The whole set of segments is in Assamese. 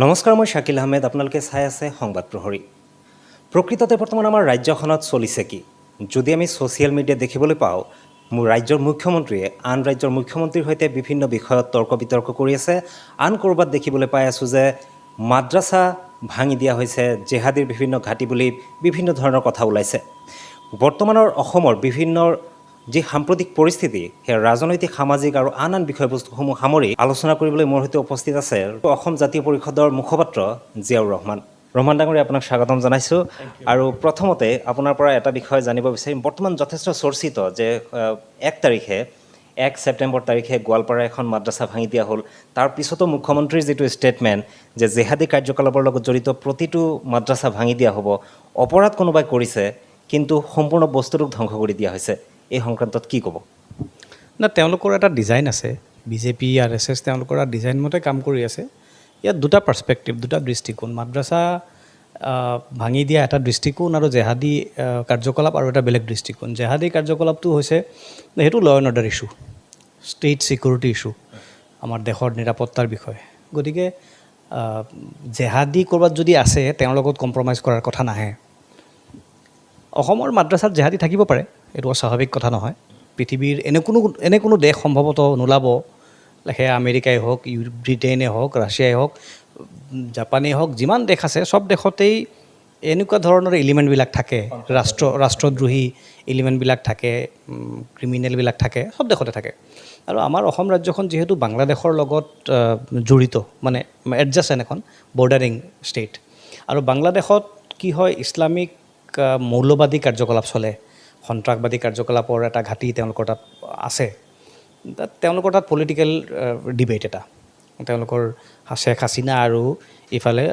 নমস্কাৰ, মই শ্বাকিল আহমেদ। আপোনালোকে চাই আছে সংবাদ প্ৰহৰী। প্ৰকৃততে বৰ্তমান আমাৰ ৰাজ্যখনত চলিছে কি? যদি আমি ছ'চিয়েল মিডিয়াত দেখিবলৈ পাওঁ, মোৰ ৰাজ্যৰ মুখ্যমন্ত্ৰীয়ে আন ৰাজ্যৰ মুখ্যমন্ত্ৰীৰ সৈতে বিভিন্ন বিষয়ত তৰ্ক বিতৰ্ক কৰি আছে। আন ক'ৰবাত দেখিবলৈ পাই আছোঁ যে মাদ্ৰাছা ভাঙি দিয়া হৈছে, জেহাদীৰ বিভিন্ন ঘাটি বুলি বিভিন্ন ধৰণৰ কথা ওলাইছে। বৰ্তমানৰ অসমৰ বিভিন্ন যি সাম্প্ৰতিক পৰিস্থিতি, সেয়া ৰাজনৈতিক, সামাজিক আৰু আন আন বিষয়বস্তুসমূহ সামৰি আলোচনা কৰিবলৈ মোৰ সৈতে উপস্থিত আছে অসম জাতীয় পৰিষদৰ মুখপাত্ৰ জিয়াউৰ ৰহমান। ৰহমান ডাঙৰীয়া, আপোনাক স্বাগতম জনাইছোঁ। আৰু প্ৰথমতে আপোনাৰ পৰা এটা বিষয় জানিব বিচাৰিম। বৰ্তমান যথেষ্ট চৰ্চিত যে 1 তাৰিখে, 1 ছেপ্টেম্বৰ তাৰিখে গোৱালপাৰা এখন মাদ্ৰাছা ভাঙি দিয়া হ'ল। তাৰ পিছতো মুখ্যমন্ত্ৰীৰ যিটো ষ্টেটমেণ্ট যে জেহাদী কাৰ্যকলাপৰ লগত জড়িত প্ৰতিটো মাদ্ৰাছা ভাঙি দিয়া হ'ব। অপৰাধ কোনোবাই কৰিছে, কিন্তু সম্পূৰ্ণ বস্তুটোক ধ্বংস কৰি দিয়া হৈছে। এই সংক্ৰান্তত কি ক'ব? না, তেওঁলোকৰ এটা ডিজাইন আছে। বিজেপি, আৰএছএছ, তেওঁলোকৰ এটা ডিজাইন মতে কাম কৰি আছে। ইয়াত দুটা পাৰ্চপেক্টিভ, দুটা দৃষ্টিকোণ। মাদ্ৰাছা ভাঙি দিয়া এটা দৃষ্টিকোণ আৰু জেহাদী কাৰ্যকলাপ আৰু এটা বেলেগ দৃষ্টিকোণ। জেহাদী কাৰ্যকলাপটো হৈছে, সেইটো law and order issue, state security issue, আমাৰ দেশৰ নিৰাপত্তাৰ বিষয়। গতিকে জেহাদী ক'ৰবাত যদি আছে, তেওঁৰ লগত কম্প্ৰমাইজ কৰাৰ কথা নাহে। অসমৰ মাদ্ৰাছাত জেহাদী থাকিব পাৰে, এইটো অস্বাভাৱিক কথা নহয়। পৃথিৱীৰ এনে কোনো দেশ সম্ভৱতঃ নোলাব, সেয়া আমেৰিকাই হওক, ব্ৰিটেইনে হওক, ৰাছিয়াই হওক, জাপানেই হওক, যিমান দেশ আছে চব দেশতেই এনেকুৱা ধৰণৰ এলিমেণ্টবিলাক থাকে। ৰাষ্ট্ৰদ্ৰোহী এলিমেণ্টবিলাক থাকে, ক্ৰিমিনেলবিলাক থাকে, চব দেশতে থাকে। আৰু আমাৰ অসম ৰাজ্যখন যিহেতু বাংলাদেশৰ লগত জড়িত, মানে এডজাচেণ্ট এখন বৰ্ডাৰিং ষ্টেট, আৰু বাংলাদেশত কি হয়, ইছলামিক মৌলবাদী কাৰ্যকলাপ চলে। সন্ত্ৰাসবাদী কাৰ্যকলাপৰ এটা ঘাটি তেওঁলোকৰ তাত আছে। তাত তেওঁলোকৰ তাত পলিটিকেল ডিবেট এটা, তেওঁলোকৰ শ্বেখ হাছিনা আৰু ইফালে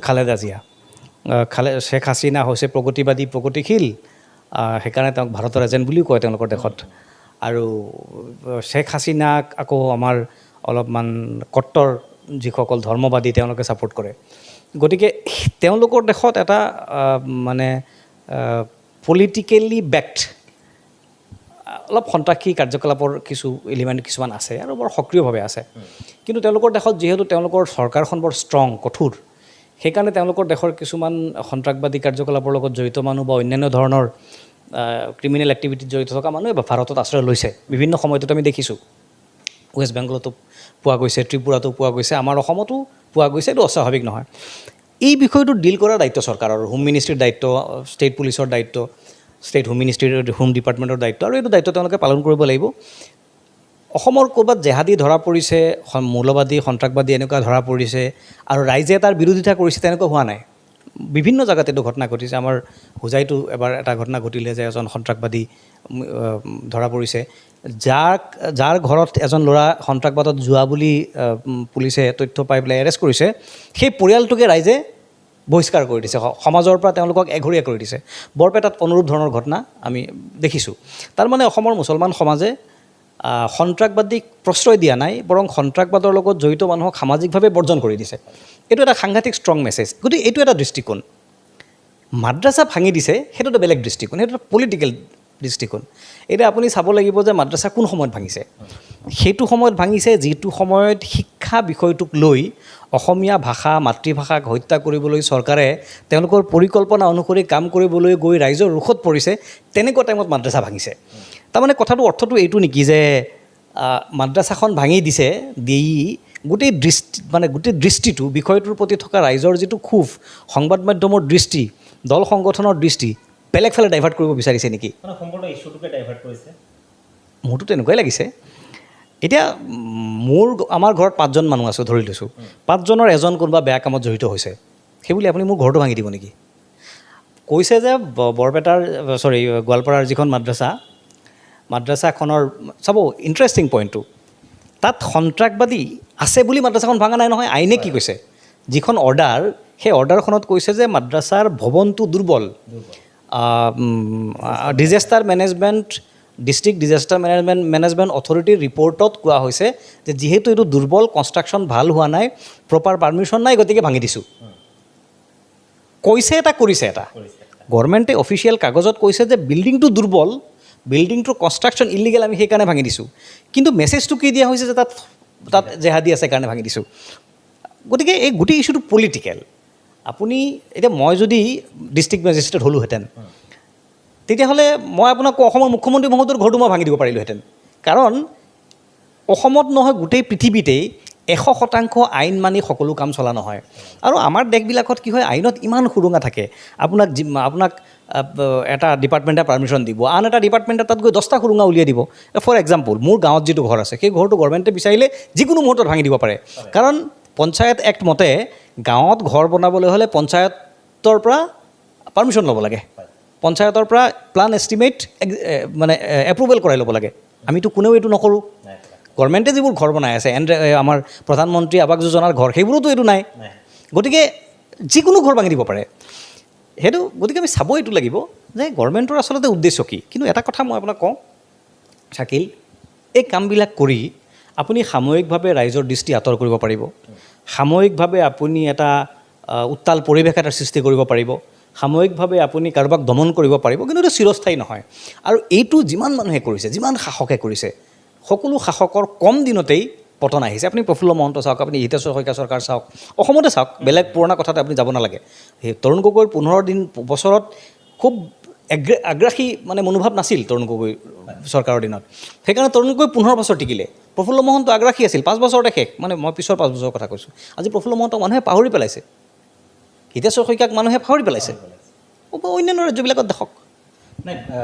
খালেদা জিয়া। শ্বেখ হাছিনা হৈছে প্ৰগতিবাদী, প্ৰগতিশীল, সেইকাৰণে তেওঁক ভাৰতৰ এজেণ্ট বুলিও কয় তেওঁলোকৰ দেশত। আৰু শ্বেখ হাছিনাক আকৌ আমাৰ অলপমান কট্টৰ যিসকল ধৰ্মবাদী, তেওঁলোকে ছাপোৰ্ট কৰে। গতিকে তেওঁলোকৰ দেশত এটা মানে পলিটিকেলি বেকড অলপ সন্ত্ৰাসী কাৰ্যকলাপৰ কিছু এলিমেণ্ট কিছুমান আছে আৰু বৰ সক্ৰিয়ভাৱে আছে। কিন্তু তেওঁলোকৰ দেশত যিহেতু তেওঁলোকৰ চৰকাৰখন বৰ ষ্ট্ৰং, কঠোৰ, সেইকাৰণে তেওঁলোকৰ দেশৰ কিছুমান সন্ত্ৰাসবাদী কাৰ্যকলাপৰ লগত জড়িত মানুহ বা অন্যান্য ধৰণৰ ক্ৰিমিনেল এক্টিভিটিত জড়িত থকা মানুহে ভাৰতত আশ্ৰয় লৈছে। বিভিন্ন সময়তো আমি দেখিছোঁ, ৱেষ্ট বেংগলতো পোৱা গৈছে, ত্ৰিপুৰাতো পোৱা গৈছে, আমাৰ অসমতো পোৱা গৈছে। এইটো অস্বাভাৱিক নহয়। এই বিষয়টো ডিল কৰাৰ দায়িত্ব চৰকাৰৰ, হোম মিনিষ্ট্ৰীৰ দায়িত্ব, ষ্টেট পুলিচৰ দায়িত্ব, ষ্টেট হোম মিনিষ্ট্ৰীৰ, হোম ডিপাৰ্টমেণ্টৰ দায়িত্ব। আৰু এইটো দায়িত্ব তেওঁলোকে পালন কৰিব লাগিব। অসমৰ ক'ৰবাত জেহাদী ধৰা পৰিছে, মৌলবাদী, সন্ত্ৰাসবাদী এনেকুৱা ধৰা পৰিছে আৰু ৰাইজে তাৰ বিৰোধিতা কৰিছে, তেনেকুৱা হোৱা নাই। বিভিন্ন জেগাত এইটো ঘটনা ঘটিছে। আমাৰ হোজাইতো এবাৰ এটা ঘটনা ঘটিলে যে এজন সন্ত্ৰাসবাদী ধৰা পৰিছে, যাৰ ঘৰত এজন ল'ৰা সন্ত্ৰাসবাদত যোৱা বুলি পুলিচে তথ্য পাই পেলাই এৰেষ্ট কৰিছে, সেই পৰিয়ালটোকে ৰাইজে বহিষ্কাৰ কৰি দিছে, সমাজৰ পৰা তেওঁলোকক এঘৰীয়া কৰি দিছে। বৰপেটাত অনুৰূপ ধৰণৰ ঘটনা আমি দেখিছোঁ। তাৰমানে অসমৰ মুছলমান সমাজে সন্ত্ৰাসবাদীক প্ৰশ্ৰয় দিয়া নাই, বৰং সন্ত্ৰাসবাদৰ লগত জড়িত মানুহক সামাজিকভাৱে বৰ্জন কৰি দিছে। এইটো এটা সাংঘাতিক ষ্ট্ৰং মেছেজ। গতিকে এইটো এটা দৃষ্টিকোণ। মাদ্ৰাছা ভাঙি দিছে, সেইটো এটা বেলেগ দৃষ্টিকোণ, সেইটো এটা পলিটিকেল দৃষ্টিকোণ। এতিয়া আপুনি চাব লাগিব যে মাদ্ৰাছা কোন সময়ত ভাঙিছে। সেইটো সময়ত ভাঙিছে যিটো সময়ত শিক্ষা বিষয়টোক লৈ অসমীয়া ভাষা, মাতৃভাষাক হত্যা কৰিবলৈ চৰকাৰে তেওঁলোকৰ পৰিকল্পনা অনুসৰি কাম কৰিবলৈ গৈ ৰাইজৰ ৰোষত পৰিছে, তেনেকুৱা টাইমত মাদ্ৰাছা ভাঙিছে। তাৰমানে কথাটো অৰ্থটো এইটো নেকি যে মাদ্ৰাছাখন ভাঙি দিছে, দি গোটেই দৃষ্টি, মানে গোটেই দৃষ্টিটো, বিষয়টোৰ প্ৰতি থকা ৰাইজৰ যিটো ক্ষোভ, সংবাদ মাধ্যমৰ দৃষ্টি, দল সংগঠনৰ দৃষ্টি বেলেগ ফালে ডাইভাৰ্ট কৰিব বিচাৰিছে নেকি? মানে সম্পূৰ্ণ ইছ্যুটোকে ডাইভাৰ্ট কৰিছে। মোৰতো তেনেকুৱাই লাগিছে। এতিয়া আমাৰ ঘৰত পাঁচজন মানুহ আছোঁ ধৰি লৈছোঁ। পাঁচজনৰ এজন কোনোবা বেয়া কামত জড়িত হৈছে, সেইবুলি আপুনি মোৰ ঘৰটো ভাঙি দিব নেকি? কৈছে যে বৰপেটাৰ, চৰি, গোৱালপাৰাৰ যিখন মাদ্ৰাছা, মাদ্ৰাছাখনৰ চাব ইণ্টাৰেষ্টিং পইণ্টটো, তাত সন্ত্ৰাসবাদী আছে বুলি মাদ্ৰাছাখন ভাঙা নাই নহয়। আইনে কি কৈছে? যিখন অৰ্ডাৰ, সেই অৰ্ডাৰখনত কৈছে যে মাদ্ৰাছাৰ ভৱনটো দুৰ্বল। ডিষ্ট্ৰিক্ট ডিজাষ্টাৰ মেনেজমেণ্ট অথৰিটিৰ ৰিপৰ্টত কোৱা হৈছে যে যিহেতু এইটো দুৰ্বল, কনষ্ট্ৰাকশ্যন ভাল হোৱা নাই, প্ৰপাৰ পাৰ্মিশ্যন নাই, গতিকে ভাঙি দিছোঁ। কৈছে এটা, কৰিছে এটা। গভৰ্ণমেণ্টে অফিচিয়েল কাগজত কৈছে যে বিল্ডিংটো দুৰ্বল, বিল্ডিংটোৰ কনষ্ট্ৰাকশ্যন ইলিগেল, আমি সেইকাৰণে ভাঙি দিছোঁ। কিন্তু মেছেজটো কি দিয়া হৈছে যে তাত জেহাদী আছে কাৰণে ভাঙি দিছোঁ। গতিকে এই গোটেই ইছ্যুটো পলিটিকেল। আপুনি এতিয়া মই যদি ডিষ্ট্ৰিক্ট মেজিষ্ট্ৰেট হ'লোহেঁতেন, তেতিয়াহ'লে মই আপোনাক কওঁ, অসমৰ মুখ্যমন্ত্ৰী মহোদয়ৰ ঘৰটো মই ভাঙি দিব পাৰিলোহেঁতেন। কাৰণ অসমত নহয়, গোটেই পৃথিৱীতেই 100% আইন মানি সকলো কাম চলা নহয়। আৰু আমাৰ দেশবিলাকত কি হয়, আইনত ইমান সুৰুঙা থাকে। আপোনাক এটা ডিপাৰ্টমেণ্টে পাৰ্মিশ্যন দিব, আন এটা ডিপাৰ্টমেণ্টে তাত গৈ 10টা সুৰুঙা উলিয়াই দিব। ফৰ এক্সাম্পল, মোৰ গাঁৱত যিটো ঘৰ আছে, সেই ঘৰটো গভৰ্ণমেণ্টে বিচাৰিলে যিকোনো মুহূৰ্তত ভাঙি দিব পাৰে। কাৰণ পঞ্চায়ত এক্ট মতে গাঁৱত ঘৰ বনাবলৈ হ'লে পঞ্চায়তৰ পৰা পাৰ্মিশ্যন ল'ব লাগে, পঞ্চায়তৰ পৰা প্লান এষ্টিমেট মানে এপ্ৰুভেল কৰাই ল'ব লাগে। আমিতো কোনেও এইটো নকৰোঁ। গভৰ্ণমেণ্টে যিবোৰ ঘৰ বনাই আছে, আমাৰ প্ৰধানমন্ত্ৰী আৱাস যোজনাৰ ঘৰ, সেইবোৰতো এইটো নাই। গতিকে যিকোনো ঘৰ ভাঙি দিব পাৰে সেইটো। গতিকে আমি চাব এইটো লাগিব যে গভৰ্ণমেণ্টৰ আচলতে উদ্দেশ্য কি। কিন্তু এটা কথা মই আপোনাক কওঁ শাকিল, এই কামবিলাক কৰি আপুনি সাময়িকভাৱে ৰাইজৰ দৃষ্টি আঁতৰ কৰিব পাৰিব, সাময়িকভাৱে আপুনি এটা উত্তাল পৰিৱেশ এটাৰ সৃষ্টি কৰিব পাৰিব, সাময়িকভাৱে আপুনি কাৰোবাক দমন কৰিব পাৰিব, কিন্তু এইটো চিৰস্থায়ী নহয়। আৰু এইটো যিমান মানুহে কৰিছে, যিমান শাসকে কৰিছে, সকলো শাসকৰ কম দিনতেই পতন আহিছে। আপুনি প্ৰফুল্ল মহন্ত চাওক, আপুনি হিতেশ্বৰ শইকীয়া চৰকাৰ চাওক, অসমতে চাওক, বেলেগ পুৰণা কথাতে আপুনি যাব নালাগে। সেই তৰুণ গগৈৰ 15 দিন বছৰত খুব আগ্ৰাসী মানে মনোভাৱ নাছিল তৰুণ গগৈ চৰকাৰৰ দিনত, সেইকাৰণে তৰুণ গগৈ 15 বছৰ টিকিলে। প্ৰফুল্ল মহন্ত আগ্ৰাসী আছিল, 5 বছৰতে শেষ। মানে মই পিছৰ 5 বছৰৰ কথা কৈছোঁ। আজি প্ৰফুল্ল মহন্তক মানুহে পাহৰি পেলাইছে, হিতেশ্বৰ শইকীয়াক মানুহে পাহৰি পেলাইছে। অন্যান্য ৰাজ্যবিলাকত দেখক। নাই,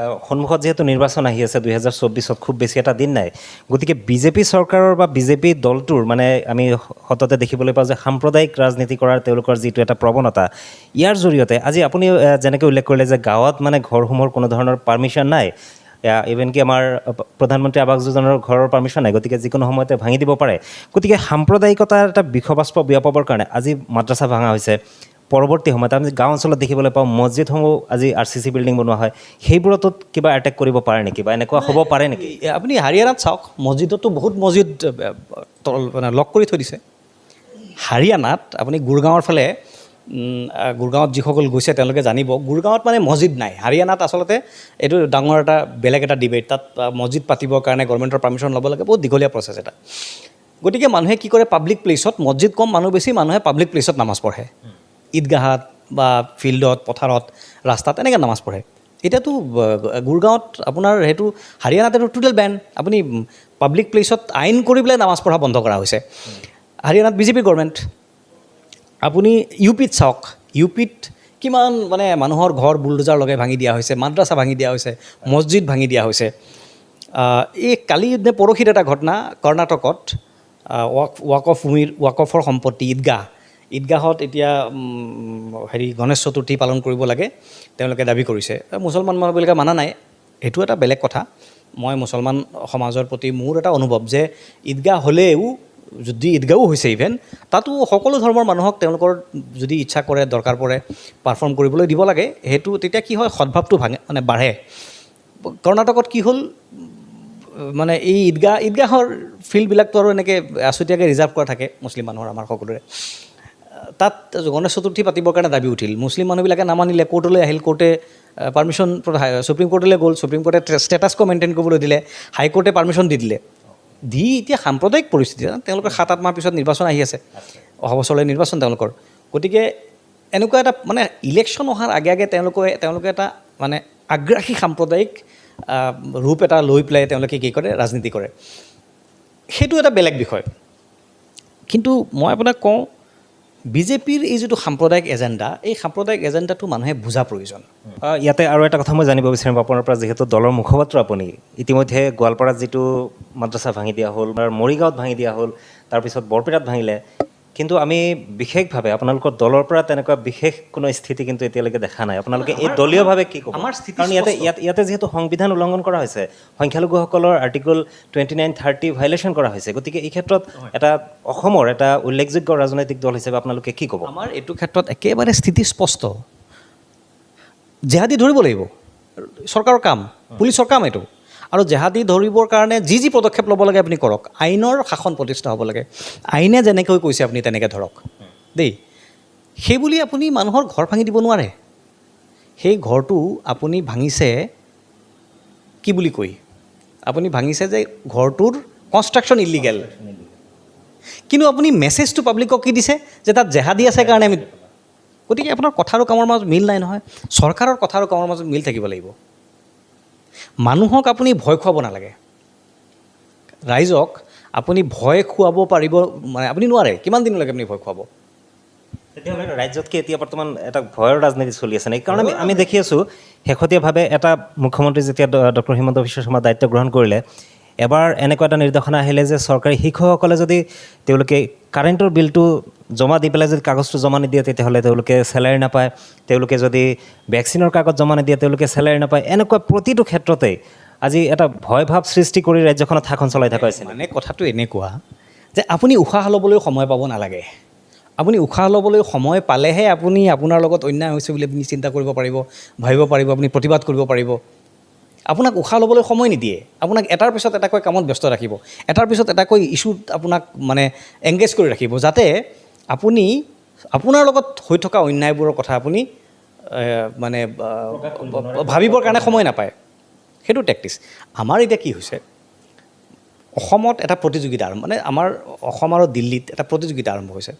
সন্মুখত যিহেতু নিৰ্বাচন আহি আছে 2024ত, খুব বেছি এটা দিন নাই। গতিকে বিজেপি চৰকাৰৰ বা বিজেপি দলটোৰ মানে আমি সততে দেখিবলৈ পাওঁ যে সাম্প্ৰদায়িক ৰাজনীতি কৰাৰ তেওঁলোকৰ যিটো এটা প্ৰৱণতা, ইয়াৰ জৰিয়তে আজি আপুনি যেনেকৈ উল্লেখ কৰিলে যে গাঁৱত মানে ঘৰসমূহৰ কোনো ধৰণৰ পাৰ্মিশ্যন নাই, ইভেন কি আমাৰ প্ৰধানমন্ত্ৰী আৱাস যোজনাৰ ঘৰৰ পাৰ্মিশ্যন নাই, গতিকে যিকোনো সময়তে ভাঙি দিব পাৰে। গতিকে সাম্প্ৰদায়িকতাৰ এটা বিষবাষ্প বিয়পাবৰ কাৰণে আজি মাদ্ৰাছা ভাঙা হৈছে। পৰৱৰ্তী সময়ত আমি গাঁও অঞ্চলত দেখিবলৈ পাওঁ মছজিদসমূহ আজি আৰচিচি বিল্ডিং বনোৱা হয়, সেইবোৰতো কিবা এটেক কৰিব পাৰে নেকি বা এনেকুৱা হ'ব পাৰে নেকি? আপুনি হাৰিয়ানাত চাওক, মছজিদতো বহুত মছজিদ তল মানে লক কৰি থৈ দিছে। হাৰিয়ানাত আপুনি গুৰগাঁৱৰ ফালে, গুৰগাঁৱত যিসকল গৈছে তেওঁলোকে জানিব, গুৰগাঁৱত মানে মছজিদ নাই। হাৰিয়ানাত আচলতে এইটো ডাঙৰ এটা বেলেগ এটা ডিবেট। তাত মছজিদ পাতিবৰ কাৰণে গভৰ্ণমেণ্টৰ পাৰ্মিশ্যন ল'ব লাগে, বহুত দীঘলীয়া প্ৰচেছ এটা। গতিকে মানুহে কি কৰে, পাব্লিক প্লেচত, মছজিদ কম মানুহ বেছি, মানুহে পাব্লিক প্লেচত নামাজ পঢ়ে, ঈদগাহত বা ফিল্ডত, পথাৰত, ৰাস্তাত এনেকৈ নামাজ পঢ়ে। এতিয়াতো গুৰগাঁৱত আপোনাৰ সেইটো হাৰিয়ানাত এইটো টোটেল বেন। আপুনি পাব্লিক প্লেচত আইন কৰি পেলাই নামাজ পঢ়া বন্ধ কৰা হৈছে। হাৰিয়ানাত বিজেপি গভৰ্ণমেণ্ট। আপুনি ইউ পিত চাওক, ইউ পিত কিমান মানে মানুহৰ ঘৰ বুলডোজাৰ লগাই ভাঙি দিয়া হৈছে, মাদ্ৰাছা ভাঙি দিয়া হৈছে, মছজিদ ভাঙি দিয়া হৈছে। এই কালি নে পৰহিত এটা ঘটনা কৰ্ণাটকত, ৱাকফ ভূমিৰ, ৱাকফৰ সম্পত্তি ঈদগাহ, ঈদগাহত এতিয়া হেৰি গণেশ চতুৰ্থী পালন কৰিব লাগে তেওঁলোকে দাবী কৰিছে। মুছলমান মানুহবিলাকে মানা নাই, সেইটো এটা বেলেগ কথা। মই মুছলমান সমাজৰ প্ৰতি মোৰ এটা অনুভৱ যে ঈদগাহ হ'লেও, যদি ঈদগাহো হৈছে ইভেন, তাতো সকলো ধৰ্মৰ মানুহক তেওঁলোকৰ যদি ইচ্ছা কৰে, দৰকাৰ পৰে, পাৰফৰ্ম কৰিবলৈ দিব লাগে। সেইটো তেতিয়া কি হয়, সদ্ভাৱটো ভাঙে, মানে বাঢ়ে। কৰ্ণাটকত কি হ'ল, মানে এই ঈদগাহৰ ফিল্ডবিলাকতো আৰু এনেকৈ আছুতীয়াকৈ ৰিজাৰ্ভ কৰা থাকে মুছলিম মানুহৰ, আমাৰ সকলোৰে। তাত গণেশ চতুৰ্থী পাতিবৰ কাৰণে দাবী উঠিল, মুছলিম মানুহবিলাকে নামানিলে, কোৰ্টলৈ আহিল, কোৰ্টে পাৰ্মিশ্যন, সুপ্ৰিম কোৰ্টলৈ গ'ল, সুপ্ৰিম কোৰ্টে ষ্টেটাছ কো মেইনটেইন কৰিবলৈ দিলে, হাইকোৰ্টে পাৰ্মিশ্যন দি দিলে। দি এতিয়া সাম্প্ৰদায়িক পৰিস্থিতি, তেওঁলোকৰ 7-8 মাহ পিছত নিৰ্বাচন আহি আছে, অহা বছৰলৈ নিৰ্বাচন তেওঁলোকৰ। গতিকে এনেকুৱা এটা মানে ইলেকশ্যন অহাৰ আগে আগে তেওঁলোকে এটা মানে আগ্ৰাসী সাম্প্ৰদায়িক ৰূপ এটা লৈ পেলাই তেওঁলোকে কি কৰে, ৰাজনীতি কৰে, সেইটো এটা বেলেগ বিষয়। কিন্তু মই আপোনাক কওঁ, বিজেপিৰ এই যিটো সাম্প্ৰদায়িক এজেণ্ডা, এই সাম্প্ৰদায়িক এজেণ্ডাটো মানুহে বুজা প্ৰয়োজন। ইয়াতে আৰু এটা কথা মই জানিব বিচাৰিম আপোনাৰ পৰা, যিহেতু দলৰ মুখপাত্ৰ আপুনি, ইতিমধ্যে গোৱালপাৰাত যিটো মাদ্ৰাছা ভাঙি দিয়া হ'ল, বা মৰিগাঁৱত ভাঙি দিয়া হ'ল, তাৰপিছত বৰপেটাত ভাঙিলে, কিন্তু আমি বিশেষভাৱে আপোনালোকৰ দলৰ পৰা তেনেকুৱা বিশেষ কোনো স্থিতি কিন্তু এতিয়ালৈকে দেখা নাই। আপোনালোকে এই দলীয়ভাৱে কি ক'ব? আমাৰ স্থিতি কাৰণ ইয়াতে যিহেতু সংবিধান উলংঘন কৰা হৈছে, সংখ্যালঘুসকলৰ আৰ্টিকল 29, 30 ভাইলেশ্যন কৰা হৈছে, গতিকে এই ক্ষেত্ৰত এটা অসমৰ এটা উল্লেখযোগ্য ৰাজনৈতিক দল হিচাপে আপোনালোকে কি ক'ব? আমাৰ এইটো ক্ষেত্ৰত একেবাৰে স্থিতি স্পষ্ট। জেহাদী ধৰিব লাগিব, চৰকাৰৰ কাম, পুলিচৰ কাম এইটো। আৰু জেহাদী ধৰিবৰ কাৰণে যি যি পদক্ষেপ ল'ব লাগে আপুনি কৰক। আইনৰ শাসন প্ৰতিষ্ঠা হ'ব লাগে, আইনে যেনেকৈ কৈছে আপুনি তেনেকৈ ধৰক দেই। সেইবুলি আপুনি মানুহৰ ঘৰ ভাঙি দিব নোৱাৰে। সেই ঘৰটো আপুনি ভাঙিছে কি বুলি কৈ? আপুনি ভাঙিছে যে ঘৰটোৰ কনষ্ট্ৰাকশ্যন ইলিগেল। কিন্তু আপুনি মেছেজটো পাব্লিকক কি দিছে যে তাত জেহাদী আছে কাৰণে আমি। গতিকে আপোনাৰ কথা আৰু কামৰ মাজত মিল নাই নহয়। চৰকাৰৰ কথা আৰু কামৰ মাজত মিল থাকিব লাগিব। মানুহক আপুনি ভয় খুৱাব নালাগে, ৰাইজক আপুনি ভয় খুৱাব পাৰিব মানে আপুনি নোৱাৰে। কিমান দিনলৈকে আপুনি ভয় খুৱাব? তেতিয়াহ'লে ৰাজ্যত কি এতিয়া বৰ্তমান এটা ভয়ৰ ৰাজনীতি চলি আছে নেকি? কাৰণ আমি আমি দেখি আছোঁ, শেহতীয়াভাৱে এটা মুখ্যমন্ত্ৰী যেতিয়া ডক্টৰ হিমন্ত বিশ্ব শৰ্মা দায়িত্ব গ্ৰহণ কৰিলে, এবাৰ এনেকুৱা এটা নিৰ্দেশনা আহিলে যে চৰকাৰী শিক্ষকসকলে যদি তেওঁলোকে কাৰেণ্টৰ বিলটো জমা দি পেলাই যদি কাগজটো জমা নিদিয়ে, তেতিয়াহ'লে তেওঁলোকে চেলাৰী নাপায়। তেওঁলোকে যদি ভেকচিনৰ কাগজ জমা নিদিয়ে, তেওঁলোকে চেলাৰী নাপায়। এনেকুৱা প্ৰতিটো ক্ষেত্ৰতেই আজি এটা ভয় ভাৱ সৃষ্টি কৰি ৰাজ্যখনত শাসন চলাই থকা হৈছে। মানে কথাটো এনেকুৱা যে আপুনি উশাহ ল'বলৈ সময় পাব নালাগে। আপুনি উশাহ ল'বলৈ সময় পালেহে আপুনি আপোনাৰ লগত অন্যায় হৈছে বুলি আপুনি চিন্তা কৰিব পাৰিব, ভাবিব পাৰিব, আপুনি প্ৰতিবাদ কৰিব পাৰিব। আপোনাক উশাহ ল'বলৈ সময় নিদিয়ে। আপোনাক এটাৰ পিছত এটাকৈ কামত ব্যস্ত ৰাখিব, এটাৰ পিছত এটাকৈ ইছ্যুত আপোনাক মানে এংগেজ কৰি ৰাখিব, যাতে আপুনি আপোনাৰ লগত হৈ থকা অন্যায়বোৰৰ কথা আপুনি মানে ভাবিবৰ কাৰণে সময় নাপায়। সেইটো টেকটিক্স। আমাৰ এতিয়া কি হৈছে, অসমত এটা প্ৰতিযোগিতা আৰম্ভ, মানে আমাৰ অসম আৰু দিল্লীত এটা প্ৰতিযোগিতা আৰম্ভ হৈছে।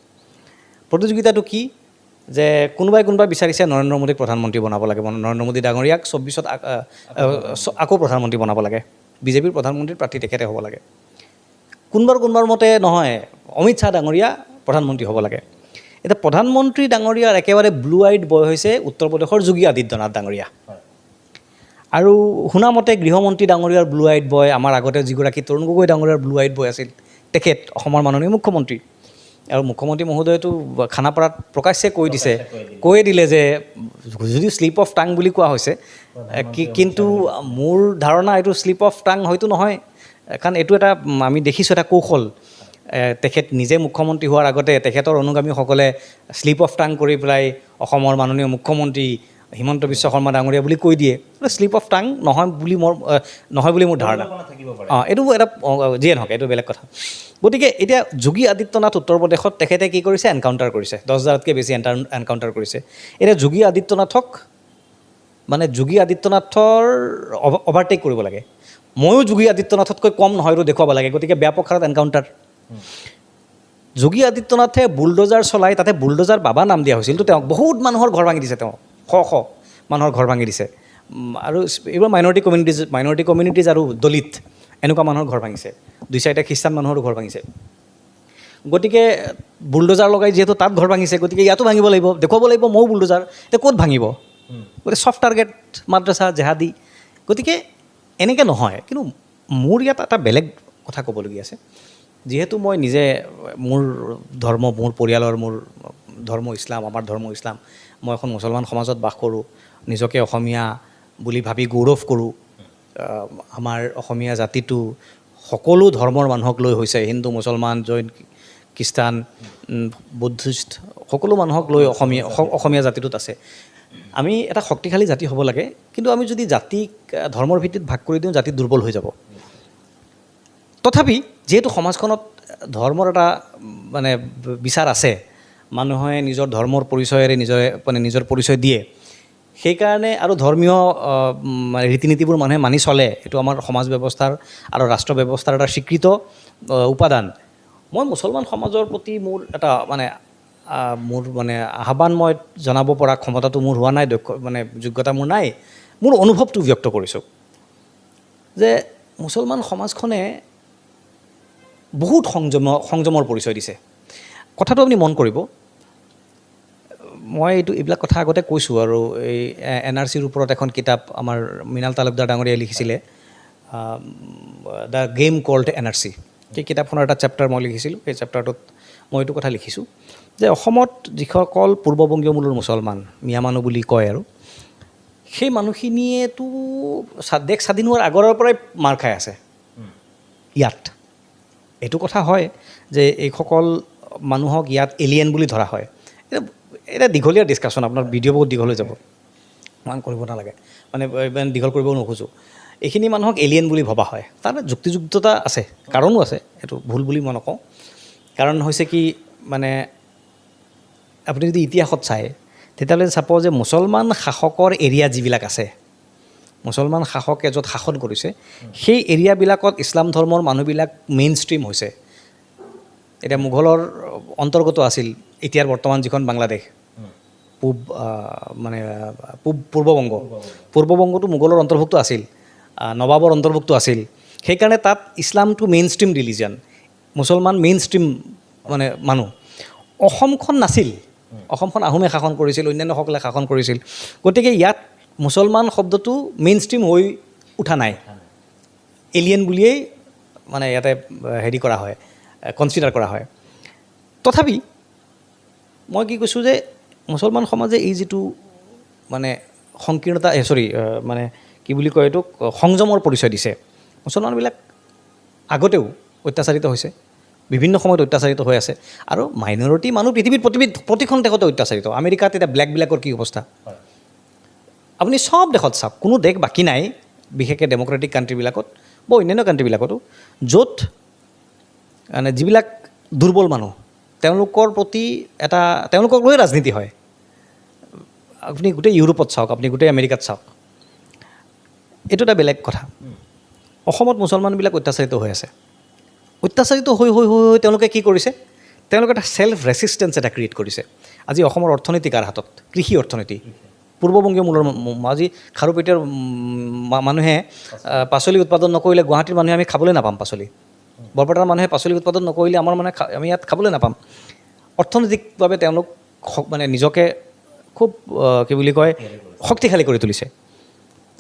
প্ৰতিযোগিতাটো কি যে কোনোবাই কোনোবাই বিচাৰিছে নৰেন্দ্ৰ মোদীক প্ৰধানমন্ত্ৰী বনাব লাগে, নৰেন্দ্ৰ মোদী ডাঙৰীয়াক 24ত আকৌ প্ৰধানমন্ত্ৰী বনাব লাগে, বিজেপিৰ প্ৰধানমন্ত্ৰীৰ প্ৰাৰ্থী তেখেতে হ'ব লাগে। কোনোবাৰ কোনোবাৰ মতে নহয়, অমিত শ্বাহ ডাঙৰীয়া প্ৰধানমন্ত্ৰী হ'ব লাগে। এতিয়া প্ৰধানমন্ত্ৰী ডাঙৰীয়াৰ একেবাৰে ব্লু আইড বয় হৈছে উত্তৰ প্ৰদেশৰ যোগী আদিত্যনাথ ডাঙৰীয়া। আৰু শুনা মতে গৃহমন্ত্ৰী ডাঙৰীয়াৰ ব্লু আইড বয় আমাৰ আগতে যিগৰাকী তৰুণ গগৈ ডাঙৰীয়াৰ ব্লু আইড বয় আছিল, তেখেত অসমৰ মাননীয় মুখ্যমন্ত্ৰী। আৰু মুখ্যমন্ত্ৰী মহোদয়তো খানাপাৰাত প্ৰকাশ্যে কৈ দিছে, কৈয়ে দিলে যে যদিও শ্লিপ অফ টাং বুলি কোৱা হৈছে, কিন্তু মোৰ ধাৰণা এইটো শ্লিপ অফ টাং হয়তো নহয়, কাৰণ এইটো এটা আমি দেখিছোঁ এটা কৌশল। তেখেত নিজে মুখ্যমন্ত্ৰী হোৱাৰ আগতে তেখেতৰ অনুগামীসকলে শ্লিপ অফ টাং কৰি পেলাই অসমৰ মাননীয় মুখ্যমন্ত্ৰী হিমন্ত বিশ্ব শৰ্মা ডাঙৰীয়া বুলি কৈ দিয়ে। শ্লিপ অফ টাং নহয় বুলি মোৰ ধাৰণা। এইটো এটা যিয়ে নহওক, এইটো বেলেগ কথা। গতিকে এতিয়া যোগী আদিত্যনাথ উত্তৰ প্ৰদেশত তেখেতে কি কৰিছে? এনকাউণ্টাৰ কৰিছে, 10,000তকৈ বেছি এনকাউণ্টাৰ কৰিছে। এতিয়া যোগী আদিত্যনাথক মানে যোগী আদিত্যনাথৰ অভাৰটেক কৰিব লাগে, ময়ো যোগী আদিত্যনাথতকৈ কম নহয় এইটো দেখুৱাব লাগে। গতিকে ব্যাপক হাৰত এনকাউণ্টাৰ। যোগী আদিত্যনাথে বুলডজাৰ চলাই, তাতে বুলডজাৰ বাবা নাম দিয়া হৈছিল তো তেওঁক, বহুত মানুহৰ ঘৰ ভাঙি দিছে তেওঁ, শ শ মানুহৰ ঘৰ ভাঙি দিছে। আৰু এইবোৰ মাইনৰিটি কমিউনিটিজ আৰু দলিত এনেকুৱা মানুহৰ ঘৰ ভাঙিছে, দুই চাৰিটা খ্ৰীষ্টান মানুহৰো ঘৰ ভাঙিছে। গতিকে বুলডজাৰ লগাই যিহেতু তাত ঘৰ ভাঙিছে, গতিকে ইয়াতো ভাঙিব লাগিব, দেখুৱাব লাগিব ময়ো বুলডজাৰ। এতিয়া ক'ত ভাঙিব? গতিকে ছফ্ট টাৰ্গেট মাদ্ৰাছা, জেহাদী। গতিকে এনেকৈ নহয়। কিন্তু মোৰ ইয়াত এটা বেলেগ কথা ক'বলগীয়া আছে। যিহেতু মই নিজে মোৰ ধৰ্ম, মোৰ পৰিয়ালৰ মোৰ ধৰ্ম ইছলাম, আমাৰ ধৰ্ম ইছলাম, মই এখন মুছলমান সমাজত বাস কৰোঁ, নিজকে অসমীয়া বুলি ভাবি গৌৰৱ কৰোঁ। আমাৰ অসমীয়া জাতিটো সকলো ধৰ্মৰ মানুহক লৈ হৈছে, হিন্দু, মুছলমান, জৈন, খ্ৰীষ্টান, বুদ্ধিষ্ট, সকলো মানুহক লৈ অসমীয়া জাতিটোত আছে। আমি এটা শক্তিশালী জাতি হ'ব লাগে। কিন্তু আমি যদি জাতিক ধৰ্মৰ ভিত্তিত ভাগ কৰি দিওঁ, জাতি দুৰ্বল হৈ যাব। তথাপি যিহেতু সমাজখনত ধৰ্মৰ এটা মানে বিচাৰ আছে, মানুহে নিজৰ ধৰ্মৰ পৰিচয়েৰে নিজৰে মানে নিজৰ পৰিচয় দিয়ে, সেইকাৰণে আৰু ধৰ্মীয় মানে ৰীতি নীতিবোৰ মানুহে মানি চলে। এইটো আমাৰ সমাজ ব্যৱস্থাৰ আৰু ৰাষ্ট্ৰ ব্যৱস্থাৰ এটা স্বীকৃত উপাদান। মই মুছলমান সমাজৰ প্ৰতি মোৰ এটা মানে মোৰ মানে আহ্বান মই জনাব পৰা ক্ষমতাটো মোৰ হোৱা নাই, দক্ষ মানে যোগ্যতা মোৰ নাই। মোৰ অনুভৱটো ব্যক্ত কৰিছোঁ যে মুছলমান সমাজখনে বহুত সংযমৰ পৰিচয় দিছে। কথাটো আপুনি মন কৰিব, মই এইবিলাক কথা আগতে কৈছোঁ। আৰু এই এনআৰচিৰ ওপৰত এখন কিতাপ আমাৰ মৃণাল তালুকদাৰ ডাঙৰীয়াই লিখিছিলে, the game called NRC. সেই কিতাপখনৰ এটা চেপ্টাৰ মই লিখিছিলোঁ। সেই চেপ্টাৰটোত মই এইটো কথা লিখিছোঁ যে অসমত যিসকল পূৰ্ববংগীয় মূলৰ মুছলমান, মিয়া মানুহ বুলি কয়, আৰু সেই মানুহখিনিয়েতো দেশ স্বাধীন হোৱাৰ আগৰৰ পৰাই মাৰ খাই আছে ইয়াত। এইটো কথা হয় যে এইসকল মানুহক ইয়াত এলিয়েন বুলি ধৰা হয়। এটা দীঘলীয়া ডিছকাশ্যন, আপোনাৰ ভিডিঅ' বহুত দীঘল হৈ যাব, ইমান কৰিব নালাগে, মানে ইমান দীঘল কৰিব নোখোজোঁ। এইখিনি মানুহক এলিয়েন বুলি ভবা হয়, তাৰ যুক্তিযুক্ততা আছে, কাৰণো আছে, এইটো ভুল বুলি মই নকওঁ। কাৰণ হৈছে কি, মানে আপুনি যদি ইতিহাসত চায়, তেতিয়াহ'লে চাব যে মুছলমান শাসকৰ এৰিয়া যিবিলাক আছে, মুছলমান শাসকে য'ত শাসন কৰিছে, সেই এৰিয়াবিলাকত ইছলাম ধৰ্মৰ মানুহবিলাক মেইন ষ্ট্ৰীম হৈছে। এতিয়া মোগলৰ অন্তৰ্গত আছিল এতিয়াৰ বৰ্তমান যিখন বাংলাদেশ, পূব মানে পূব পূৰ্ববংগ, পূৰ্ববংগটো মোগলৰ অন্তৰ্ভুক্ত আছিল, নবাবৰ অন্তৰ্ভুক্ত আছিল। সেইকাৰণে তাত ইছলামটো মেইন ষ্ট্ৰীম ৰিলিজন, মুছলমান মেইন ষ্ট্ৰীম মানে মানুহ। অসমখন নাছিল, অসমখন আহোমে শাসন কৰিছিল, অন্যান্যসকলে শাসন কৰিছিল। গতিকে ইয়াত মুছলমান শব্দটো মেইন ষ্ট্ৰীম হৈ উঠা নাই, এলিয়েন বুলিয়েই মানে ইয়াতে হেৰি কৰা হয়, কনচিডাৰ কৰা হয়। তথাপি মই কি কৈছোঁ যে মুছলমান সমাজে এই যিটো মানে সংকীৰ্ণতা, চৰি, মানে কি বুলি কয় এইটোক, সংযমৰ পৰিচয় দিছে। মুছলমানবিলাক আগতেও অত্যাচাৰিত হৈছে, বিভিন্ন সময়ত অত্যাচাৰিত হৈ আছে। আৰু মাইনৰিটি মানুহ পৃথিৱীত প্ৰতিখন দেশতে অত্যাচাৰিত। আমেৰিকাত এতিয়া ব্লেকবিলাকৰ কি অৱস্থা, আপুনি চব দেশত চাওক, কোনো দেশ বাকী নাই, বিশেষকৈ ডেম'ক্ৰেটিক কাণ্ট্ৰিবিলাকত বা অন্যান্য কাণ্ট্ৰিবিলাকতো, য'ত মানে যিবিলাক দুৰ্বল মানুহ তেওঁলোকৰ প্ৰতি এটা, তেওঁলোকক লৈ ৰাজনীতি হয়। আপুনি গোটেই ইউৰোপত চাওক, আপুনি গোটেই আমেৰিকাত চাওক, এইটো এটা বেলেগ কথা। অসমত মুছলমানবিলাক অত্যাচাৰিত হৈ আছে। অত্যাচাৰিত হৈ হৈ হৈ হৈ তেওঁলোকে কি কৰিছে, তেওঁলোকে এটা ছেল্ফ ৰেচিষ্টেঞ্চ এটা ক্ৰিয়েট কৰিছে। আজি অসমৰ অৰ্থনীতি কাৰ হাতত? কৃষি অৰ্থনীতি, পূৰ্ববংগীয় মূলৰ আজি খাৰুপেটীয়াৰ মানুহে পাচলি উৎপাদন নকৰিলে গুৱাহাটীৰ মানুহে আমি খাবলৈ নাপাম পাচলি, বৰপেটাৰ মানুহে পাচলি উৎপাদন নকৰিলে আমাৰ মানে আমি ইয়াত খাবলৈ নাপাম। অৰ্থনৈতিকভাৱে তেওঁলোক মানে নিজকে খুব কি বুলি কয়, শক্তিশালী কৰি তুলিছে।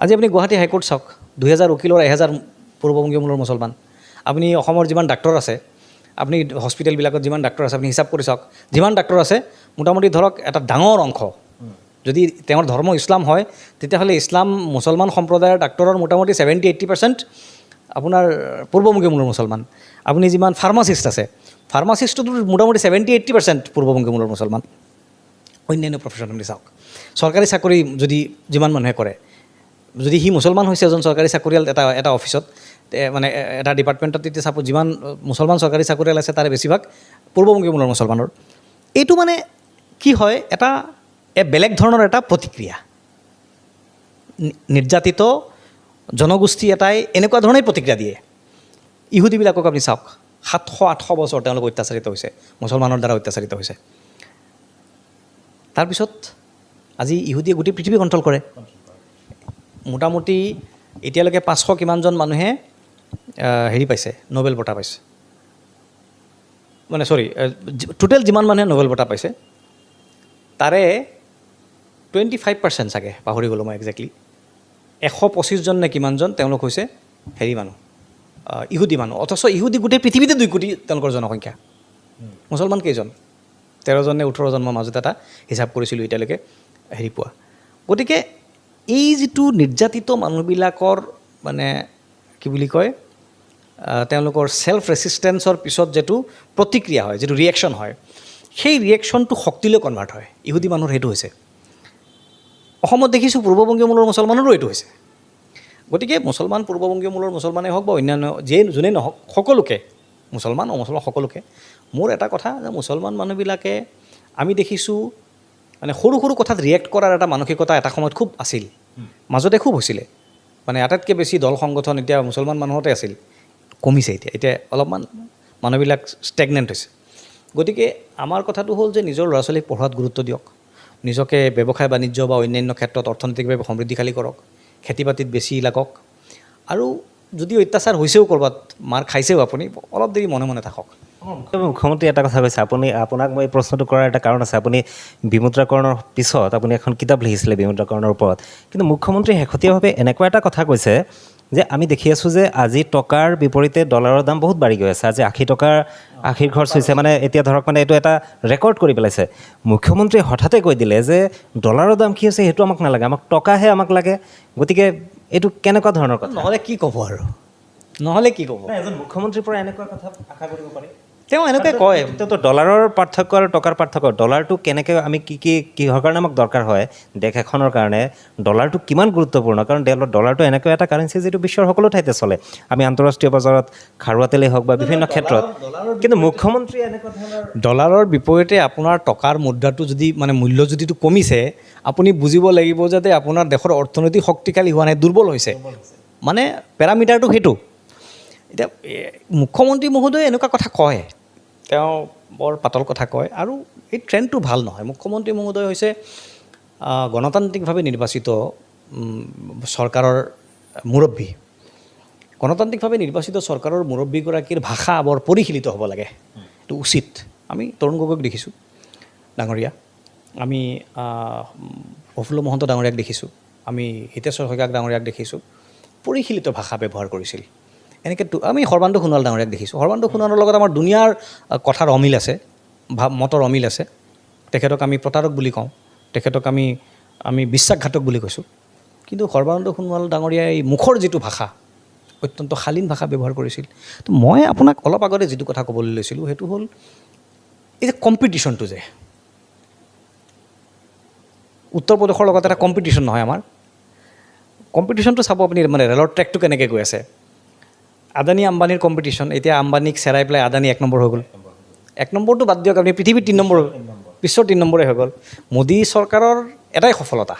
আজি আপুনি গুৱাহাটী হাইকোৰ্ট চাওক, 2000 উকিলৰ 1000 পূৰ্ববংগীয় মূলৰ মুছলমান। আপুনি অসমৰ যিমান ডাক্তৰ আছে, আপুনি হস্পিটেলবিলাকত যিমান ডাক্তৰ আছে, আপুনি হিচাপ কৰি চাওক, যিমান ডাক্তৰ আছে মোটামুটি ধৰক এটা ডাঙৰ অংশ যদি তেওঁৰ ধৰ্ম ইছলাম হয়, তেতিয়াহ'লে ইছলাম মুছলমান সম্প্ৰদায়ৰ ডাক্তৰৰ মোটামুটি 70-80% আপোনাৰ পূৰ্ববংগীয় মূলৰ মুছলমান। আপুনি যিমান ফাৰ্মাচিষ্ট আছে, ফাৰ্মাচিষ্টটোতো মোটামুটি 70-80% পূৰ্ববংগীয় মূলৰ মুছলমান। অন্যান্য প্ৰফেশ্যন আপুনি চাওক, চৰকাৰী চাকৰি যদি যিমান মানুহে কৰে, যদি সি মুছলমান হৈছে এজন চৰকাৰী চাকৰিয়াল এটা এটা অফিচত, মানে এটা ডিপাৰ্টমেণ্টত, তেতিয়া চাব যিমান মুছলমান চৰকাৰী চাকৰিয়াল আছে তাৰে বেছিভাগ পূৰ্ববংগীয় মূলৰ মুছলমানৰ। এইটো মানে কি হয়, এটা বেলেগ ধৰণৰ এটা প্ৰতিক্ৰিয়া। নিৰ্যাতিত জনগোষ্ঠী এটাই এনেকুৱা ধৰণেই প্ৰতিক্ৰিয়া দিয়ে। ইহুদীবিলাকক আপুনি চাওক, 700-800 বছৰ তেওঁলোক অত্যাচাৰিত হৈছে, মুছলমানৰ দ্বাৰা অত্যাচাৰিত হৈছে। তাৰপিছত আজি ইহুদীয়ে গোটেই পৃথিৱী কণ্ট্ৰল কৰে। মোটামুটি এতিয়ালৈকে 500 কিমানজন মানুহে হেৰি পাইছে, নোবেল বঁটা পাইছে, মানে চৰি, টোটেল যিমান মানুহে নোবেল বঁটা পাইছে তাৰে 25% চাগে, পাহৰি গ'লোঁ মই একজেক্টলি, 125জন নে কিমানজন তেওঁলোক হৈছে হেৰি মানুহ, ইহুদী মানুহ। অথচ ইহুদী গোটেই পৃথিৱীতে 2 কোটি তেওঁলোকৰ জনসংখ্যা। মুছলমান কেইজন? 13জন নে 18জন, মই মাজতে এটা হিচাপ কৰিছিলোঁ এতিয়ালৈকে হেৰি পোৱা। গতিকে এই যিটো নিৰ্যাতিত মানুহবিলাকৰ মানে কি বুলি কয়, তেওঁলোকৰ ছেল্ফ ৰেচিষ্টেঞ্চৰ পিছত যিটো প্ৰতিক্ৰিয়া হয়, যিটো ৰিয়েকশ্যন হয়, সেই ৰিয়েকশ্যনটো শক্তিলৈ কনভাৰ্ট হয়। ইহুদী মানুহৰ সেইটো হৈছে। অসমত দেখিছোঁ পূৰ্ববংগীয় মূলৰ মুছলমানৰো এইটো হৈছে। গতিকে মুছলমান, পূৰ্ববংগীয় মূলৰ মুছলমানেই হওক বা অন্যান্য যিয়ে যোনেই নহওক, সকলোকে, মুছলমান অমুছলমান সকলোকে মোৰ এটা কথা যে মুছলমান মানুহবিলাকে আমি দেখিছোঁ মানে সৰু সৰু কথাত ৰিয়েক্ট কৰাৰ এটা মানসিকতা এটা সময়ত খুব আছিল, মাজতে খুব হৈছিলে। মানে আটাইতকৈ বেছি দল সংগঠন এতিয়া মুছলমান মানুহতে আছিল, কমিছে এতিয়া, এতিয়া অলপমান মানুহবিলাক ষ্টেগনেণ্ট হৈছে। গতিকে আমাৰ কথাটো হ'ল যে নিজৰ ল'ৰা ছোৱালীক পঢ়োৱাত গুৰুত্ব দিয়ক, নিজকে ব্যৱসায় বাণিজ্য বা অন্যান্য ক্ষেত্ৰত অৰ্থনৈতিকভাৱে সমৃদ্ধিশালী কৰক, খেতি বাতিত বেছি লাগক। আৰু যদি অত্যাচাৰ হৈছেও, ক'ৰবাত মাৰ খাইছেও, আপুনি অলপ দেৰি মনে মনে থাকক। মুখ্যমন্ত্ৰী এটা কথা কৈছে, আপোনাক মই এই প্ৰশ্নটো কৰাৰ এটা কাৰণ আছে। আপুনি বিমুদ্ৰাকৰণৰ পিছত আপুনি এখন কিতাপ লিখিছিলে বিমুদ্ৰাকৰণৰ ওপৰত, কিন্তু মুখ্যমন্ত্ৰীয়ে শেহতীয়াভাৱে এনেকুৱা এটা কথা কৈছে যে আমি দেখি আছোঁ যে আজি টকাৰ বিপৰীতে ডলাৰৰ দাম বহুত বাঢ়ি গৈ আছে। আজি 80 টকাৰ আশীৰ ঘৰ চুইছে, মানে এতিয়া ধৰক মানে এইটো এটা ৰেকৰ্ড কৰি পেলাইছে। মুখ্যমন্ত্ৰীয়ে হঠাতে কৈ দিলে যে ডলাৰৰ দাম কি হৈছে সেইটো আমাক নালাগে, আমাক টকাহে আমাক লাগে। গতিকে এইটো কেনেকুৱা ধৰণৰ কথা? নহ'লে কি ক'ব আৰু, নহ'লে কি ক'ব? নাই, এজন মুখ্যমন্ত্ৰীৰ পৰা এনেকুৱা কথা আশা কৰিব পাৰি? তেওঁ এনেকুৱাই কয়। তো ডলাৰৰ পাৰ্থক্য আৰু টকাৰ পাৰ্থক্য, ডলাৰটো কেনেকৈ আমি কি কি কিহৰ কাৰণে আমাক দৰকাৰ হয়, দেশ এখনৰ কাৰণে ডলাৰটো কিমান গুৰুত্বপূৰ্ণ? কাৰণ ডলাৰটো এনেকুৱা এটা কাৰেঞ্চি যিটো বিশ্বৰ সকলো ঠাইতে চলে, আমি আন্তঃৰাষ্ট্ৰীয় বজাৰত খাৰুৱা তেলেই হওক বা বিভিন্ন ক্ষেত্ৰত। কিন্তু মুখ্যমন্ত্ৰীয়ে এনেকুৱা ধৰণৰ ডলাৰৰ বিপৰীতে আপোনাৰ টকাৰ মুদ্ৰাটো যদি মানে মূল্য যদিটো কমিছে, আপুনি বুজিব লাগিব যাতে আপোনাৰ দেশৰ অৰ্থনীতি শক্তিশালী হোৱা নাই, দুৰ্বল হৈছে। মানে পেৰামিটাৰটো সেইটো। এতিয়া মুখ্যমন্ত্ৰী মহোদয়ে এনেকুৱা কথা কয়, তেওঁ বৰ পাতল কথা কয় আৰু এই ট্ৰেণ্ডটো ভাল নহয়। মুখ্যমন্ত্ৰী মহোদয় হৈছে গণতান্ত্ৰিকভাৱে নিৰ্বাচিত চৰকাৰৰ মুৰব্বী। গণতান্ত্ৰিকভাৱে নিৰ্বাচিত চৰকাৰৰ মুৰব্বীগৰাকীৰ ভাষা বৰ পৰিশীলিত হ'ব লাগে, এইটো উচিত। আমি তৰুণ গগৈক দেখিছোঁ ডাঙৰীয়া, আমি প্ৰফুল্ল মহন্ত ডাঙৰীয়াক দেখিছোঁ, আমি হিতেশ্বৰ শইকীয়াক ডাঙৰীয়াক দেখিছোঁ, পৰিশীলিত ভাষা ব্যৱহাৰ কৰিছিল। এনেকৈ আমি সৰ্বানন্দ সোণোৱাল ডাঙৰীয়াক দেখিছোঁ। সৰ্বানন্দ সোণোৱালৰ লগত আমাৰ দুনিয়াৰ কথাৰ অমিল আছে, মতৰ অমিল আছে। তেখেতক আমি প্ৰতাৰক বুলি কওঁ, তেখেতক আমি আমি বিশ্বাসঘাতক বুলি কৈছোঁ। কিন্তু সৰ্বানন্দ সোণোৱাল ডাঙৰীয়াই মুখৰ যিটো ভাষা, অত্যন্ত শালীন ভাষা ব্যৱহাৰ কৰিছিল। তো মই আপোনাক অলপ আগতে যিটো কথা ক'বলৈ লৈছিলোঁ সেইটো হ'ল এই যে কম্পিটিশ্যনটো, যে উত্তৰ প্ৰদেশৰ লগত এটা কম্পিটিশ্যন নহয়, আমাৰ কম্পিটিশ্যনটো চাব আপুনি, মানে ৰেলৰ ট্ৰেকটো কেনেকৈ গৈ আছে। আদানী আম্বানীৰ কম্পিটিশ্যন, এতিয়া আম্বানীক চেৰাই পেলাই আদানী 1 নম্বৰ হৈ গ'ল। 1 নম্বৰটো বাদ দিয়ক আপুনি, পৃথিৱীৰ 3 নম্বৰ, বিশ্বৰ 3 নম্বৰে হৈ গ'ল। মোদী চৰকাৰৰ এটাই সফলতা,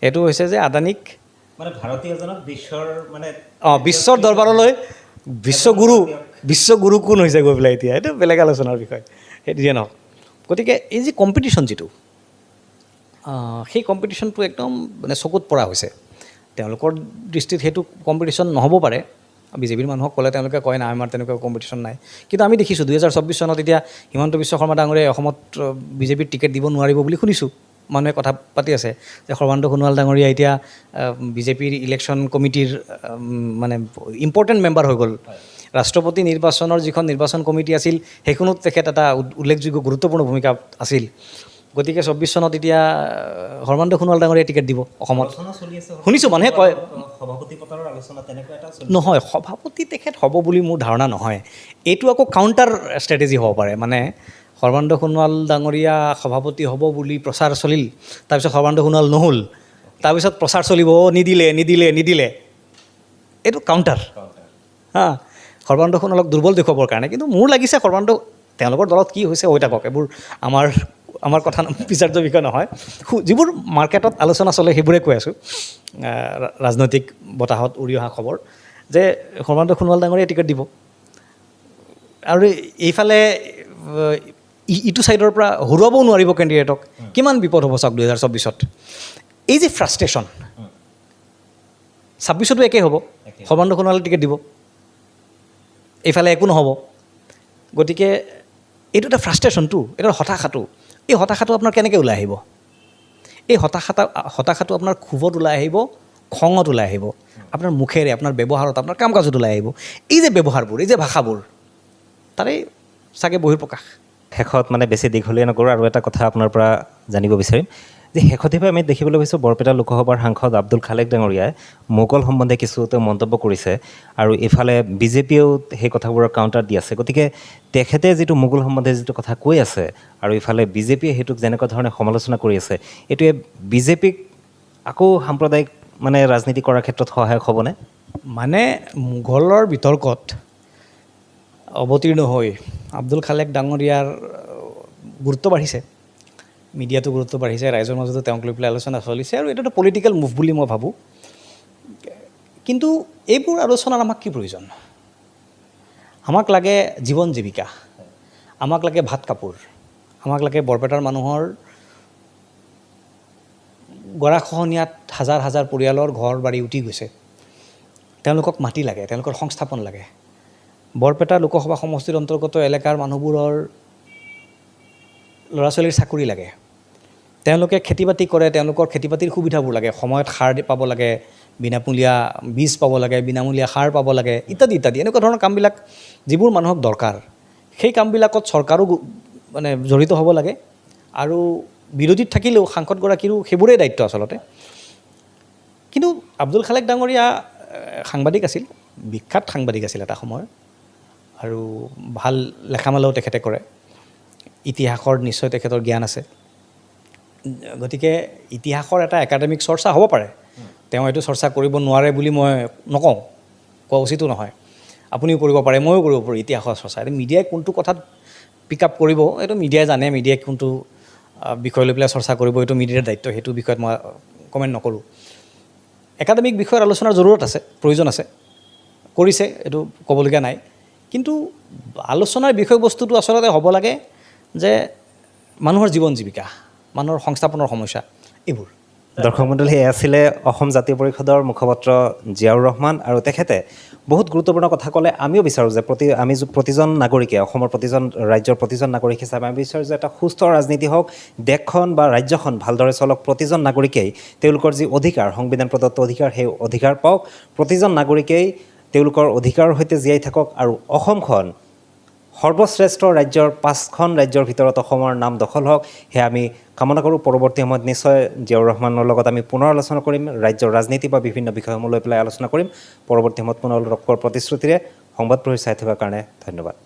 এইটো হৈছে যে আদানীক মানে ভাৰতীয়জনক বিশ্বৰ মানে বিশ্বৰ দৰবাৰলৈ বিশ্বগুৰু কোন হৈছে গৈ পেলাই এতিয়া এইটো বেলেগ আলোচনাৰ বিষয়, সেইটো যিয়ে নহওক। গতিকে এই যি কম্পিটিশ্যন যিটো, সেই কম্পিটিশ্যনটো একদম মানে চকুত পৰা হৈছে। তেওঁলোকৰ দৃষ্টিত সেইটো কম্পিটিশ্যন নহ'ব পাৰে। বিজেপিৰ মানুহক ক'লে তেওঁলোকে কয় নাই আমাৰ তেনেকুৱা কম্পিটিশ্যন নাই। কিন্তু আমি দেখিছোঁ 2024 চনত এতিয়া হিমন্ত বিশ্ব শৰ্মা ডাঙৰীয়াই অসমত বিজেপিৰ টিকেট দিব নোৱাৰিব বুলি শুনিছোঁ, মানুহে কথা পাতি আছে যে সৰ্বানন্দ সোণোৱাল ডাঙৰীয়া এতিয়া বিজেপিৰ ইলেকশ্যন কমিটিৰ মানে ইম্পৰ্টেণ্ট মেম্বাৰ হৈ গ'ল। ৰাষ্ট্ৰপতি নিৰ্বাচনৰ যিখন নিৰ্বাচন কমিটি আছিল সেইখনত তেখেত এটা উল্লেখযোগ্য গুৰুত্বপূৰ্ণ ভূমিকা আছিল। গতিকে 24 চনত এতিয়া সৰ্বানন্দ সোণোৱাল ডাঙৰীয়াই টিকেট দিব অসমত, শুনিছোঁ মানুহে কয়। সভাপতি পতাৰ আলোচনা তেনেকুৱা এটা নহয়, সভাপতি তেখেত হ'ব বুলি মোৰ ধাৰণা নহয়। এইটো আকৌ কাউণ্টাৰ ষ্ট্ৰেটেজি হ'ব পাৰে। মানে সৰ্বানন্দ সোণোৱাল ডাঙৰীয়া সভাপতি হ'ব বুলি প্ৰচাৰ চলিল, তাৰপিছত সৰ্বানন্দ সোণোৱাল নহ'ল, তাৰপিছত প্ৰচাৰ চলিব নিদিলে নিদিলে নিদিলে, এইটো কাউণ্টাৰ। হা, সৰ্বানন্দ সোণোৱালক দুৰ্বল দেখুৱাবৰ কাৰণে। কিন্তু মোৰ লাগিছে সৰ্বানন্দ তেওঁলোকৰ দলত কি হৈছে হৈ থাকক, এইবোৰ আমাৰ আমাৰ কথা বিচাৰ্য বিষয় নহয়। যিবোৰ মাৰ্কেটত আলোচনা চলে সেইবোৰে কৈ আছোঁ, ৰাজনৈতিক বতাহত উৰি অহা খবৰ যে সৰ্বানন্দ সোণোৱাল ডাঙৰীয়াই টিকেট দিব। আৰু এইফালে ইটো ছাইডৰ পৰা হৰুৱাবও নোৱাৰিব কেণ্ডিডেটক, কিমান বিপদ হ'ব চাওক 2024ত। এই যে ফ্ৰাষ্ট্ৰেশ্যন, 26তো একেই হ'ব, সৰ্বানন্দ সোণোৱালে টিকেট দিব, এইফালে একো নহ'ব। গতিকে এইটো এটা ফ্ৰাষ্ট্ৰেশ্যনটো, এইটো হতাশাটো, এই হতাশাটো আপোনাৰ কেনেকৈ ওলাই আহিব? এই হতাশাটো আপোনাৰ ক্ষোভত ওলাই আহিব, খঙত ওলাই আহিব, আপোনাৰ মুখেৰে, আপোনাৰ ব্যৱহাৰত, আপোনাৰ কাম কাজত ওলাই আহিব। এই যে ব্যৱহাৰবোৰ, এই যে ভাষাবোৰ, তাৰেই চাগে বহিৰ্প্ৰকাশ। শেষত মানে বেছি দীঘলীয়া নকৰোঁ, আৰু এটা কথা আপোনাৰ পৰা জানিব বিচাৰিম যে শেষতীয়াভাৱে আমি দেখিবলৈ পাইছোঁ বৰপেটা লোকসভাৰ সাংসদ আব্দুল খালেক ডাঙৰীয়াই মোগল সম্বন্ধে কিছু তেওঁ মন্তব্য কৰিছে আৰু ইফালে বিজেপিয়েও সেই কথাবোৰৰ কাউণ্টাৰ দি আছে। গতিকে তেখেতে যিটো মোগল সম্বন্ধে যিটো কথা কৈ আছে আৰু ইফালে বিজেপিয়ে সেইটোক যেনেকুৱা ধৰণে সমালোচনা কৰি আছে, এইটোৱে বিজেপিক আকৌ সাম্প্ৰদায়িক মানে ৰাজনীতি কৰাৰ ক্ষেত্ৰত সহায়ক হ'বনে? মানে মোগলৰ বিতৰ্কত অৱতীৰ্ণ হৈ আব্দুল খালেক ডাঙৰীয়াৰ গুৰুত্ব বাঢ়িছে, মিডিয়াতো গুৰুত্ব বাঢ়িছে, ৰাইজৰ মাজতো তেওঁক লৈ পেলাই আলোচনা চলিছে আৰু এইটো এটা পলিটিকেল মুভ বুলি মই ভাবোঁ। কিন্তু এইবোৰ আলোচনাৰ আমাক কি প্ৰয়োজন? আমাক লাগে জীৱন জীৱিকা, আমাক লাগে ভাত কাপোৰ, আমাক লাগে বৰপেটাৰ মানুহৰ গৰাখহনীয়াত হাজাৰ হাজাৰ পৰিয়ালৰ ঘৰ বাৰী উটি গৈছে, তেওঁলোকক মাটি লাগে, তেওঁলোকৰ সংস্থাপন লাগে। বৰপেটা লোকসভা সমষ্টিৰ অন্তৰ্গত এলেকাৰ মানুহবোৰৰ ল'ৰা ছোৱালীৰ চাকৰি লাগে, তেওঁলোকে খেতি বাতি কৰে, তেওঁলোকৰ খেতি বাতিৰ সুবিধাবোৰ লাগে, সময়ত সাৰ পাব লাগে, বিনামূলীয়া বীজ পাব লাগে, বিনামূলীয়া সাৰ পাব লাগে, ইত্যাদি ইত্যাদি এনেকুৱা ধৰণৰ কামবিলাক যিবোৰ মানুহক দৰকাৰ, সেই কামবিলাকত চৰকাৰো মানে জড়িত হ'ব লাগে আৰু বিৰোধীত থাকিলেও সাংসদগৰাকীৰো সেইবোৰেই দায়িত্ব আচলতে। কিন্তু আব্দুল খালেক ডাঙৰীয়া সাংবাদিক আছিল, বিখ্যাত সাংবাদিক আছিল এটা সময়ৰ, আৰু ভাল লেখা মেলাও তেখেতে কৰে, ইতিহাসৰ নিশ্চয় তেখেতৰ জ্ঞান আছে। গতিকে ইতিহাসৰ এটা একাডেমিক চৰ্চা হ'ব পাৰে, তেওঁ এইটো চৰ্চা কৰিব নোৱাৰে বুলি মই নকওঁ, কোৱা উচিতো নহয়। আপুনিও কৰিব পাৰে, ময়ো কৰিব পাৰোঁ ইতিহাসৰ চৰ্চা। এতিয়া মিডিয়াই কোনটো কথাত পিক আপ কৰিব এইটো মিডিয়াই জানে, মিডিয়াই কোনটো বিষয় লৈ পেলাই চৰ্চা কৰিব এইটো মিডিয়াৰ দায়িত্ব, সেইটো বিষয়ত মই কমেণ্ট নকৰোঁ। একাডেমিক বিষয়ৰ আলোচনাৰ জৰুৰত আছে, প্ৰয়োজন আছে, কৰিছে, এইটো ক'বলগীয়া নাই। কিন্তু কিন্তু আলোচনাৰ বিষয়বস্তুটো আচলতে হ'ব লাগে যে মানুহৰ জীৱন জীৱিকা, মানুহৰ সংস্থাপনৰ সমস্যা, এইবোৰ। দৰ্শক মণ্ডলী, এয়া আছিলে অসম জাতীয় পৰিষদৰ মুখপাত্ৰ জিয়াউৰ ৰহমান আৰু তেখেতে বহুত গুৰুত্বপূৰ্ণ কথা ক'লে। আমিও বিচাৰোঁ যে আমি প্ৰতিজন নাগৰিকে, অসমৰ প্ৰতিজন, ৰাজ্যৰ প্ৰতিজন নাগৰিক হিচাপে আমি বিচাৰোঁ যে এটা সুস্থ ৰাজনীতি হওক, দেশখন বা ৰাজ্যখন ভালদৰে চলক, প্ৰতিজন নাগৰিকেই তেওঁলোকৰ যি অধিকাৰ, সংবিধান প্ৰদত্ত অধিকাৰ, সেই অধিকাৰ পাওক, প্ৰতিজন নাগৰিকেই তেওঁলোকৰ অধিকাৰৰ সৈতে জীয়াই থাকক আৰু অসমখন সৰ্বশ্ৰেষ্ঠ ৰাজ্যৰ 5খন ৰাজ্যৰ ভিতৰত অসমৰ নাম দখল হওক, সেয়া আমি কামনা কৰোঁ। পৰৱৰ্তী সময়ত নিশ্চয় জিয়াউৰ ৰহমানৰ লগত আমি পুনৰ আলোচনা কৰিম, ৰাজ্যৰ ৰাজনীতি বা বিভিন্ন বিষয়সমূহ লৈ পেলাই আলোচনা কৰিম। পৰৱৰ্তী সময়ত পুনৰ লগ পোৱাৰ প্ৰতিশ্ৰুতিৰে সংবাদ প্ৰহৰী চাই থকাৰ কাৰণে ধন্যবাদ।